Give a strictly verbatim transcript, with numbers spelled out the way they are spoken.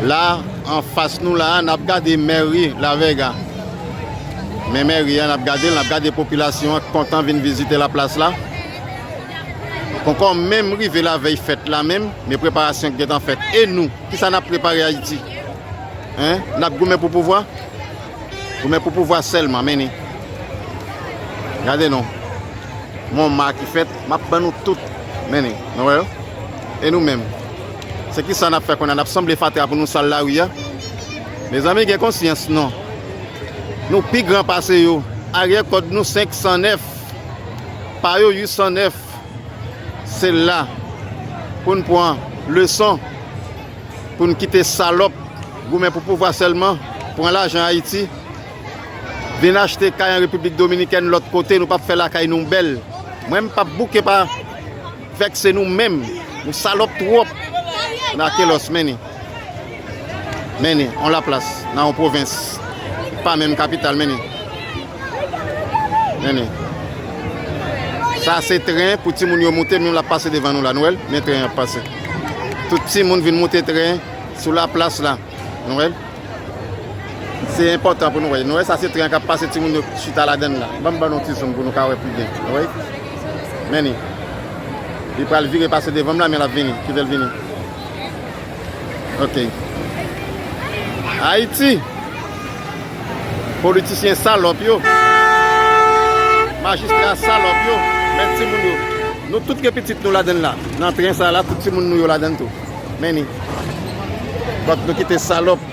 La, anfas nou la a, n ap gade mèri La Vega. Men mèri a, n ap gade l, n ap gade popilasyon an k kontan vin vizite laplas la. Poko menm rive lavèy fèt la menm, men preparasyon k gentan fèt. E nou, kisa n ap prepare Ayiti? Hein? N ap goumen pou pouvwa? Goumen pou pouvwa sèlman, men ni. Gade non. Yon ma ki fèt, m ap ban nou tout. Men ni, nou wè yo? E nou menm? Se kisa n ap fè kounye a? N ap sanble fatra pou nou sal lari a? Mezanmi, gen konsyans non. Nou pi gran pase yo. Aryè kòd nou senk san nèf, pa yo uit san nèf. Se la pou n pran leson, pou n kite salòp goumen pou pouvwa sèlman, pran lajan Ayiti, vin achte kay an Repiblik Dominikèn lòt kote, nou p ap fè lakay nou bèl. Mwen, m p ap bouke pa vèkse nou menm. Nou salòp twòp. N a kelòs, men ni. Men ni, on laplas, nan on pwovens. Pa menm kapital, men ni. Men ni. Sa se tren pou timoun yo moute, menm l ap pase devan nou la, nou wè l? Men tren an ap pase. Tout timoun vin moute tren sou laplas la. Nou wè l? Se enpòtan pou nou wè. Nou wè sa se tren k ap pase, timoun yo chita ladann la. Ban m ban nou ti zoom pou nou ka wè pi byen. Nou wè? Men ni. Li pral vire pase devan m la, men l ap vini. Kite l vini. Ok. Ayiti. Politisyen salòp yo. Majistra salòp yo. Mèt timoun yo. Nou tout gen pitit nou ladann la. Nan tren sa la, tout timoun nou yo ladann tou. Men ni. Kòt nou kite salòp.